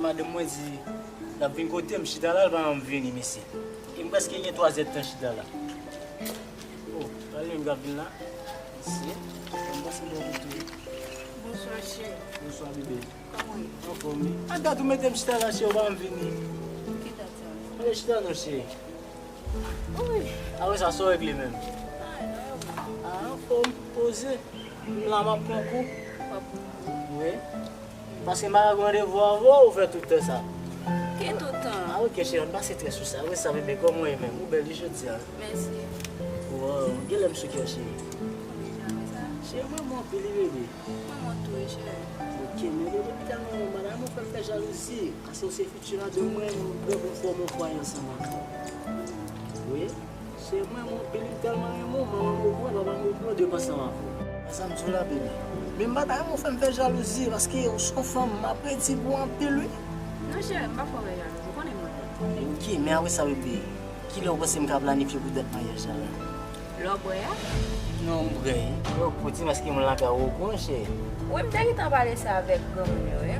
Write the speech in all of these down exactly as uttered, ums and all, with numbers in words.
Madanm mwen di l ap vin kote m, chita la, l pa janm vini, mesye. E m prèske gen twa zèdtan chita la. Oh, pa li menm k ap vin la. Mesye, m panse m wè w tou. Bonswa, cheri. Bonswa, bebe. Kòman w ye? Anfòm, wi. A dat ou mete m chita la, cheri, ou pa janm vini. Ki dat sa? Mwen chita non, cheri. Wi. Apre sa, sa w regle menm? Anyen, non, yo bon. A, anfòm, poze. M la, m ap pran kou. W ap pran kou? Wi. Paske m pa ka gen randevou avè w, ou fè tout tan sa. Ki tout tan? A, oke, cheri, ann pase trè sou sa. Apre sa, bebe, kòman w ye menm? Ou bèl wi jodi a. Mèsi. Wow, genlè m sou kè w, cheri. Konbyen jan sa? Cheri, mwen renmen w anpil wi, bebe. Mwen renmen w tou wi, cheri. Oke, men bebe, m tèlman renmen w, madanm, ou fè m fè jalouzi. Paske w se Ti madanm mwen, mwen vle pou n fòme yon fwaye ansanm avè w. Wi. Se mwen, mwen anpil, m tèlman renmen w, manman m okouran, papa m okouran, de m ansanm avè w. Wè sa m di w la, bebe. Men m pa ta renmen w fè m fè jalouzi, paske w se yon fanm, m apresye w anpil, wi. Non, cheri, m p ap fè w fè jalouzi, ou konnen m renmen w. Ok, men apre sa, bebe, kilè w panse m ka planifye pou dat maryaj la, la? Lè w prè a? Non, m prè. Lè w prè, di m èske moun lakay ou okouran, cheri? Wi, m te gentan pale sa avèk granmoun yo, wi.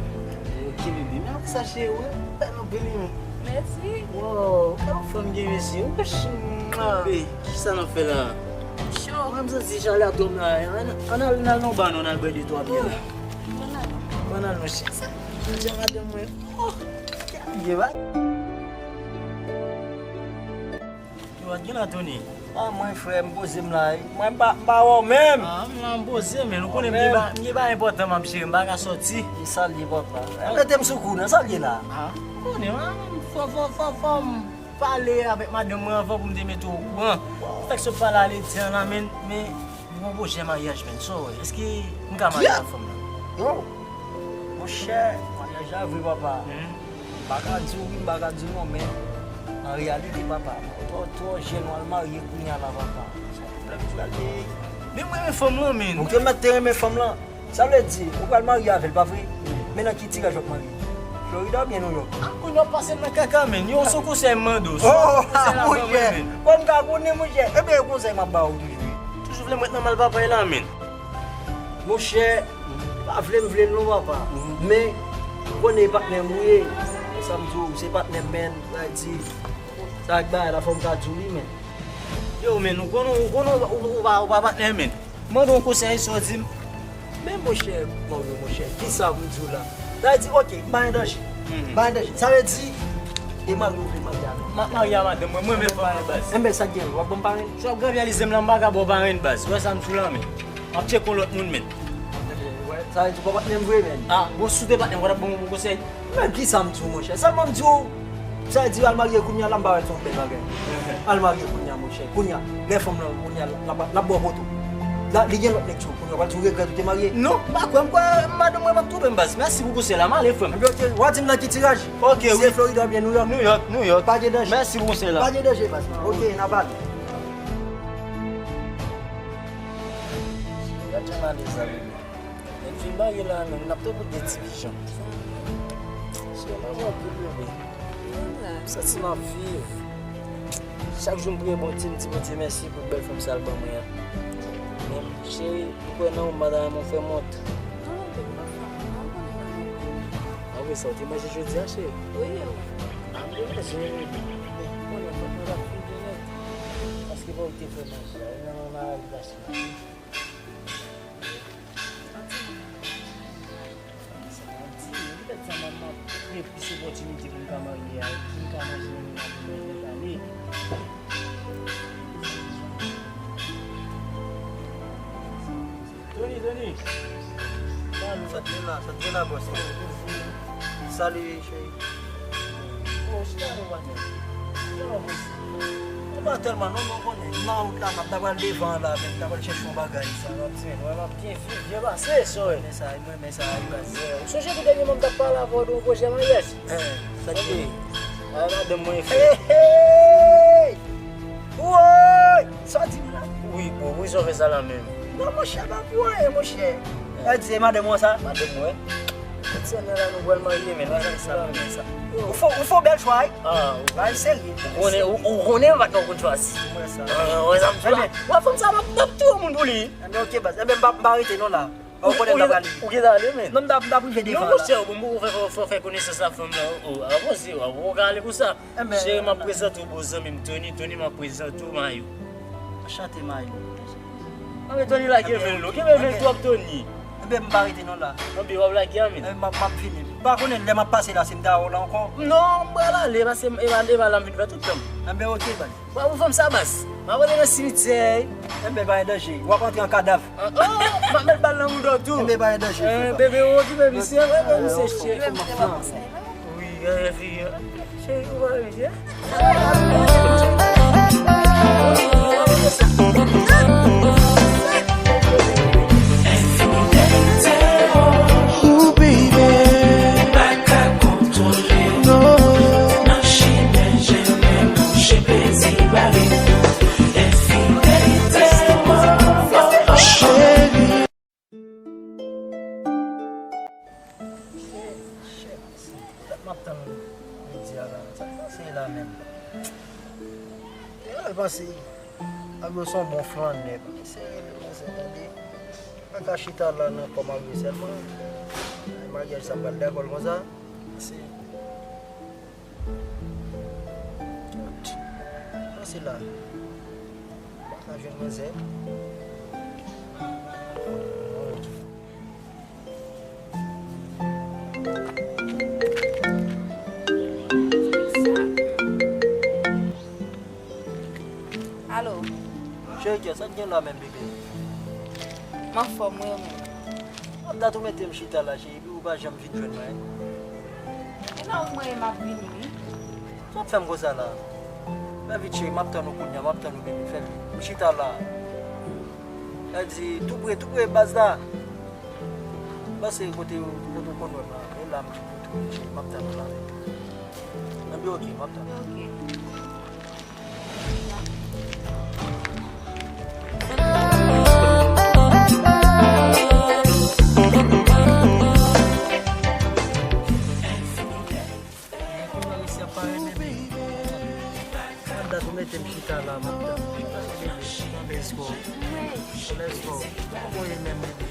Ok, bebe, men apre sa, cheri, wi, bèl anpil, wi. Mèsi. Wow, yon fanm gen mesye, wi, mwa. Bebe, kisa n ap fè la? M cho. Mwen, m santi chalè ap dòm la, ann, ann al, ann al nan ba non, ann al bwè de twa byè la. Ann al non, cheri, sa. Sa madanm mwen. Oh, kèl byen, ba. Yo, pa t gen la, Tony? A, mwen, frè, m poze m la. Mwen, m pa, m pa wè w menm. A, m la, m poze, men ou konnen m gen ba, m gen bagay enpòtan, m ap jere, m pa ka sòti. M salye papa. Mete m sou kou, nan sa l ye la? A, ou konnen, mwen, fò, fò, fò, fò m pale avèk madanm mwen anvan pou m te mete w okouran. Fèk sot pale a Lady an la, men, men, m gen yon pwojè maryaj, men, sa w wè? Èske m ka marye ak fanm nan? Yo! Monchè, maryaj la vre, papa. M pa ka di w wi, m pa ka di w non, men an reyalite, papa, twò, twò jèn w al marye kounye a la, papa. Se yon pwoblèm ki pral genyen. Men mwen renmen fanm lan, men. Ou te mèt te renmen fanm lan. Sa vle di, ou pral marye avè l, pa vre? Men nan ki tiraj w ap marye? Florida oubyen New York? A, kounye a w ap pase m nan kaka, men. Yo, se yon konsèy m mande w. Oh, monchè, fò m ka konnen, monchè. Ebyen, konsèy m ap ba w toujou. Toujou vle m ret nan mal papay la, men. Monchè, pa vle m vle l non, papa. Men, ou konnen e patnè m ou ye. Sa m di w, se patnè m, men, sa di, sa ak bagay la, fò m ka di w li, men. Yo, men, ou konnen, ou konnen, ou, ou, ou pa, ou pa patnè, men. Mande yon konsèy, sa w di m. Men, monchè, bon, yo, monchè, kisa pou m di w la? Sa vle di, ok, m pa gen danje. M pa gen danje. Sa vle di, e marye ou vle marye avè m? M ap marye a madanm mwen, mwen menm fanm nan baz. Enben, sa k gen, w ap ban m parenn? Si w ap granvyalize m la, m pa ka ba w parenn baz. Ou wè sa m sou la, men. M ap tcheke yon lòt moun, men. Sa vle di ou pa patnè m vre, men. A, bon, si w te patnè m, ou pa t ap ban m yon bon konsèy? Men kisa m di w, monchè? Sèlman m di w, sa vle di al marye kounye a la, m pa wè l se yon bèl bagay. Al marye kounye a, monchè. Kounye a, lè fanm lan, kounye a, l ap, l ap ba w poto. La, li gen lòt nèg tou, kounye a, w pral di w regrèt ou te marye. Non, m pa kwè, m kwè madanm mwen p ap twonpe m, baz. Mèsi pou konsèy la, m ale, frè m. Ebyen, ok, w a di m nan ki tiraj? Ok, wi. Se Florida oubyen New York? New York, New York. Pa gen danje. Mèsi pou konsèy la. Pa gen danje, baz. Ok, n ap ale. Gad jan m ale sa, bebe. Lè m fin marye la menm, n ap tankou de ti pijan. Cheri, m renmen w anpil, bebe. M santi m ap viv. Chak jou m priye Bondye, m di Bondye mèsi pou bèl fanm sa l ban mwen an. Men, cheri, m kwè nan ou, m pa ta renmen w fè m wont. Non, bebe, m pa fè w wont, ou konnen m renmen w. Apre sa, ou te manje jodi a, cheri? Wi, wi. A, m te manje, wi. Konnen fòk mwen pa fin byen nèt. Paske pa ou te fè manje a, ou nan manje la. Sa m ap di, men petèt sa m ap, m ap kre plis opòtinite pou m ka marye a, pou m ka manje nan men madanm mwen lè tale. Tony, Tony. Sa t gen la, sa t gen la, bòs. Salut, cheri. Oh, chita non, patnè. Chita non, bòs. Ou pa tèlman non, men w konnen. M nan wout la, m ap ta pral devan la, men m ta pral chèche yon bagay. Sa w ap di, men, wè, m ap byen viv, byen pase, so. Men sa, men, men sa, wi, baz. Ou sonje tou dènyèman m t ap pale avè w de yon pwojè maryaj? Eh, sa k ye? A, madanm mwen fè. Hey, hey! Woy! Sa w di m la? Wi, bro, wi, sa w fè sa la menm? Non, monchè, pa pou anyen, monchè. Sa di se madanm ou sa? Madanm mwen. Tout sèmèn la nou pral marye, men nou sa, men sa. Ou fè, ou fè yon bèl chwa, wi. Ah, ou konnen, ou, ou konnen m pa t konn konn chwazi. Mwen sa. Ah, wè sa m di la. Ebyen, wè fanm sa, m ap, m ap touye yon moun pou li. Ebyen, ok, baz. Ebyen, m pa, m pa rete non la. Ou konnen m t ap ale. Ou gentan ale, men. Non, m t ap, m t ap rive devan la. Non, monchè, ou bon, ou fè, fè, fè konesans ak fanm nan. O, o, avanse, ou, ou ka ale konsa. Cheri, m ap prezante w bon zanmi m, Tony. Tony, m ap prezante w, Mayo. Anchante, Mayo. Anben, Tony, lage men l, non. Kenbe men l twòp, Tony. Enben, m pa rete non la. Anben, w ap lage a, men. M ap, m ap vini. M pa konnen lè m ap pase la, si m ta wè w la ankò. Non, m pral ale, paske e pa, e pa la m vin fè tout tan m. Enben, oke, baz. W ap fè m sa, baz. M ap ale nan simityè. Enben, pa gen danje. W ap antre an kadav. Ah, oh, m ap met bal nan mouda w tou. Enben, pa gen danje. Eh, bebe, ou okipe misye, bebe, misye cheri. Wi, gade fi a. Cheri, ou pa misye. Ooh, baby. Pa ka kontwole. No. Nan chimen jennen, mouche plezi bare. Enfidelite, oh, oh, oh. Cheri. Shit, shit. Sa m ap tann jodi a la, sa k pase la menm? Yo, al panse Mario se yon bon flannè. Pa serye, li panse, tande. Pa ka chita la nan kò Mario sèlman. Maryaj sa pral dakò l konsa. Panse. Panse la. Pa ka jwenn manzè. Alo. Cheri, sa k gen la menm, bebe? M anfòm, wi, ou menm? M ap dat ou mete m chita la, cheri, epi ou pa janm vin jwenn mwen. E la ou mwen, m ap vini, wi. Sa w ap fè m konsa la? Fè vit, cheri, m ap tann ou kounye a, m ap tann ou, bebe, fè vit. M chita la. Sa di, tou pre, tou pre, baz la. Pase kote, kote w konn wè m la. E la m di pou tou, cheri, m ap tann ou la. Anben, oke, m ap tann ou. Oke. Mesye ap pale, bebe. Sa dat ou mete m chita la, m ap tann. Let's go. Let's go. Kòman w ye menm, bebe?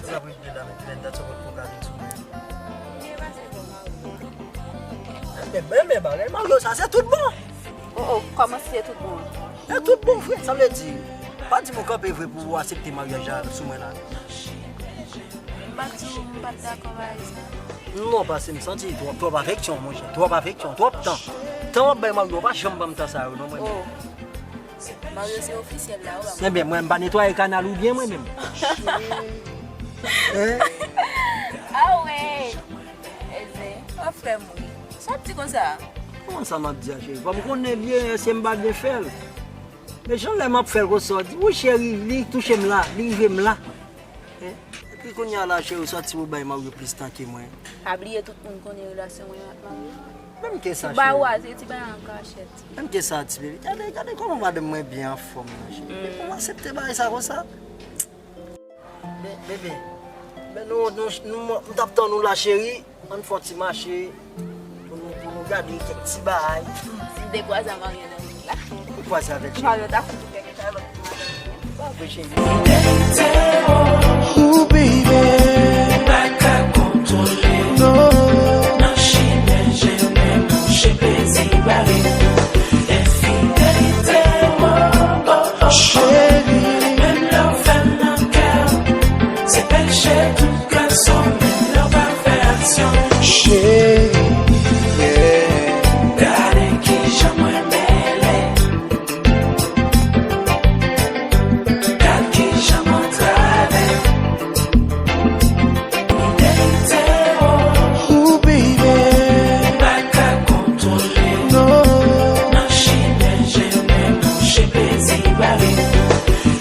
Sa t ap regle la, men, men dat sa w pot ko gade sou mwen. Enben, enben, bagay Mario sa, se tout bon. Oh, oh, kòman si se tout bon? Se tout bon, vre. Sa vle di, pa di m ou kanpe vre pou ou aksepte maryaj la sou mwen la. M pa t di w m pa t dakò bagay sa. Non, paske m santi twòp, twòp afeksyon, monchè. Twòp afeksyon, twòp tan. Tan w ap bay Mario, w pa janm ban m tan sa yo, non, mwen menm. Oh. Mario se ofisyèl la, ou pa. Enben, mwen, m pa netwaye kanal ou byen, mwen menm. Hein? Ah ouais. Eze, w ap fè m ri. Sa w ap di konsa? Kòman sa m ap di a, cheri? Fò m konnen byen, èske m pa byen fè l? Men jan lè m ap fè l konsa, w di, wi, cheri, li touche m la, li rive m la. Hein? Epi kounye a la, cheri, w sòti pou bay Mario plis tan ke mwen. Pa bliye tout moun konnen relasyon mwen ak Mario. Menm ke sa, cheri. Ti bagay ou a, se ti bagay an kachèt. Menm ke sa, ti bebe. Gade, gade kòman madanm mwen byen anfòm nan, cheri. Mm. Epi w aksepte bagay sa konsa? Be-, bebe, men nou, nou, nou, m t ap tann ou la, cheri. Ann fè yon ti mache pou nou, pou nou gade kèk ti bagay. Si m te kwaze a Mario nan wout la. Ou kwaze avèk cheri? Mario ta fout ou kèk kalòt pou madanm li. Pa vre, cheri. Ooh, baby. Pa ka kontwole. No. Nan chimen jennen, mouche plezi bare. Enfidelite, oh, oh, oh, oh. Cheri. Menm lè w fè m nan kè w, se peche tout gason, menm lè w pa fè aksyon. Cheri, yeah. Gade kijan mwen mele. Gad kijan m antrave. Fidelite, oh. Ooh, baby. Pa ka kontwole. No. Nan chimen jennen, mouche plezi bare.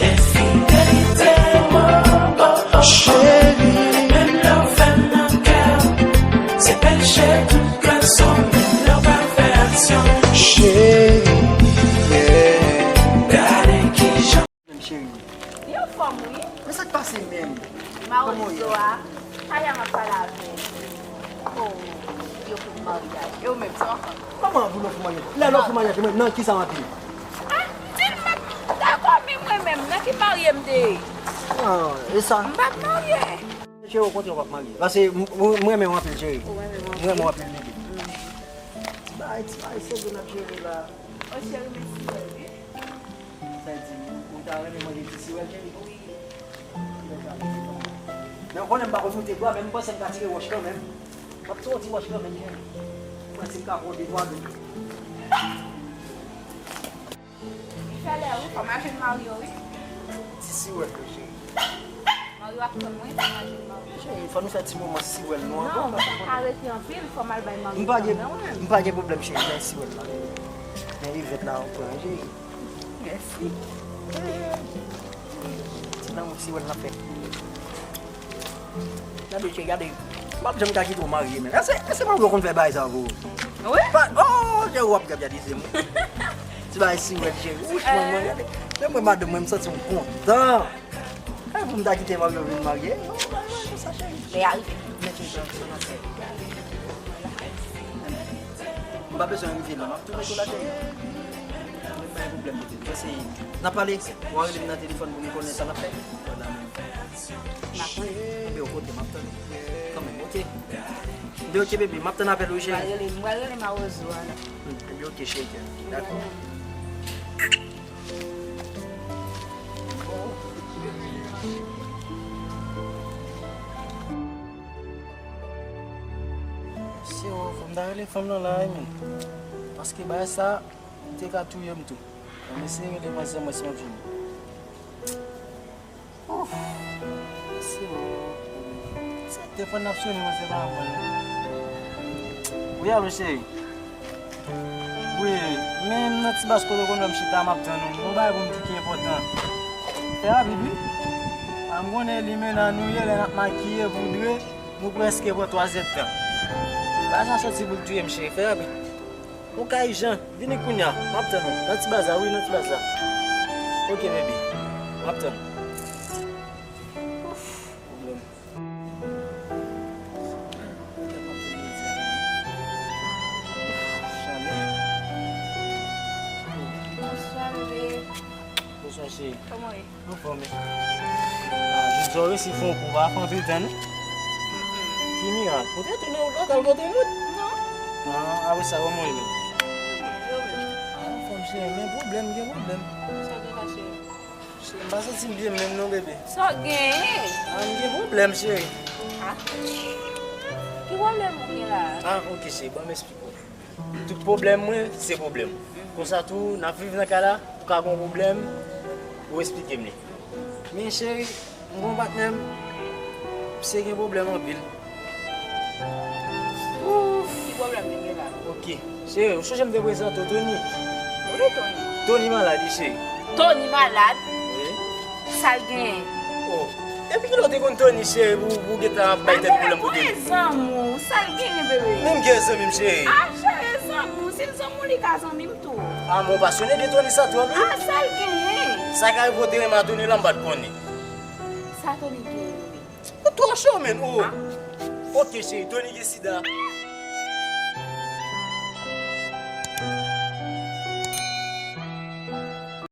Enfidelite, oh, oh, oh, oh. Cheri. Menm lè w fè m nan kè w, se peche tout gason, menm lè w pa fè aksyon. Cheri, yeah. Gade kijan. Menm cheri. Li anfòm, wi. Men sa k pase menm? Mawozo a, talè a m ap pale avè l. Oh, yo pou maryaj. E ou menm, sa w ap fè? Kòman pou nou fou maryaj? Lè nou fou maryaj, mwen, nan ki sa m ap ye? Ah, di l m ap dakò, men mwen menm, nan ki marye m te ye? Ah, e sa? M p ap marye. Cheri, okontrè, w ap marye. Paske m, m, m renmen w anpil, cheri. Ou renmen m anpil? M renmen w anpil, bebe. Mm. Ti bagay, ti bagay serye n ap jere la. O cheri, mèsi, wi. Sa di, ou ta renmen manje ti siwèl, cheri? Wi. Men w konnen m pa konn moute bwa, men m panse m ka tire wòch kanmenm. M ap tire yon ti wòch kanmenm, cheri. Mwen, si m ka pran de twa dlo. Li fè lè wi, fò m al jwenn Mario wi. Ti siwèl tou, cheri. Mario ap tann mwen, fò m al jwenn Mario. Cheri, fò nou fè ti moman siwèl nou ankò. Non, m pa ka rete anpil, fò m al bay Mario. M pa gen, m pa gen pwoblèm, cheri, men siwèl la. Men ivèt la, ou pran, cheri. Mèsi. Ti lanmou siwèl la fè. Gade, cheri, gade. M p ap janm ka kite w marye, men. Èske, èske manman w konn fè bagay sa pou ou? Wi. Pa, oh, cheri, w ap gade, gade, se mwen. Ti bagay siwèl, cheri. Wouch, manman, gade. Lè m wè madanm mwen, m santi m kontan. E pou m ta kite manman w vin marye? Non, non, non, konsa, cheri. Lè a rive. Mèt yon jan, sa n ap fè. M pa bezwen rive la, m ap tou mete w la, cheri. Mwen pa gen pwoblèm, bebe. Mwen se, n ap pale, w a rele m nan telefòn pou m konnen sa n ap fè. N ap pale. Enben, oke, m ap tann ou. Kanmenm, oke. Enben, oke, bebe, m ap tann apèl ou, cheri. Mwen rele, mwen rele mawozo a la. Hmm, enben, oke, cheri, kè. Dakò. Se ou, fò m ta rele fanm nan la, wi, men. Paske bagay sa, te ka touye m tou. Mwen eseye rele manzè mwen san vini. Ouf! Se ou. Se telefòn nan ap sone, manzè pa reponn non. Wi, alo, cheri. Wi, men m nan ti baz kote w konn wè m chita, m ap tann ou. Gon bagay pou m di ki enpòtan. Fè rapid, wi. A, m konnen limena nou ye, lè n ap makiye, poudre, nou prèske pran twa zèdtan. Bagay sa soti pou l touye m, cheri. Fè rapid. Ou ka ijan, vini kounya. M ap tann ou. Nan ti baz la, wi, nan ti baz la. Oke, bebe. M ap tann ou. Ouf, pwoblèm. Bonswa, bebe. Bonswa, cheri. Kòman w ye? Anfòm, wi. Ah, jodi a w resi fè yon kou, pa fè anpil tan, non. Ki mirak? Ou te tounen yon lokal kote yon moun? Non. Ah, apre sa, kòman w ye menm? Yo menm. Ah, anfòm, cheri, men pwoblèm, gen pwoblèm. Sa w gen la, cheri? Cheri, m pa santi m byen menm non, bebe. Sa w genyen? Ah, m gen pwoblèm, cheri. Ah. Ki pwoblèm ou gen la? Ah, oke, cheri, ban m esplike w. Tout pwoblèm mwen, se pwoblèm ou. Konsa tou, n ap viv nan kay la, ou ka gen yon pwoblèm, ou esplike m li. Men cheri, m gon patnè m, misye gen pwoblèm anpil. Ouf! Ki pwoblèm li gen la? Oke. Cheri, ou sonje m te prezante w Tony? Wi, Tony. Tony malad, wi, cheri. Tony malad? Wi. Sa l genyen? Oh, depi kilè w te konn Tony, cheri, pou, pou w gentan ap bay tèt pwoblèm pou Tony? Tony zanmi w, sa l genyen, bebe? Men m gen zanmi m, cheri. Ah, cheri, zanmi w, si l zanmi w, li ka zanmi m tou. Ah, men w pasyone de Tony sa twòp, wi. Ah, sa l genyen? Sa k arive w te renmen a Tony la, m pa t konnen. Sa Tony genyen, bebe? Ou twò cho, menn, oh. Ah. Oke, cheri, Tony gen sida.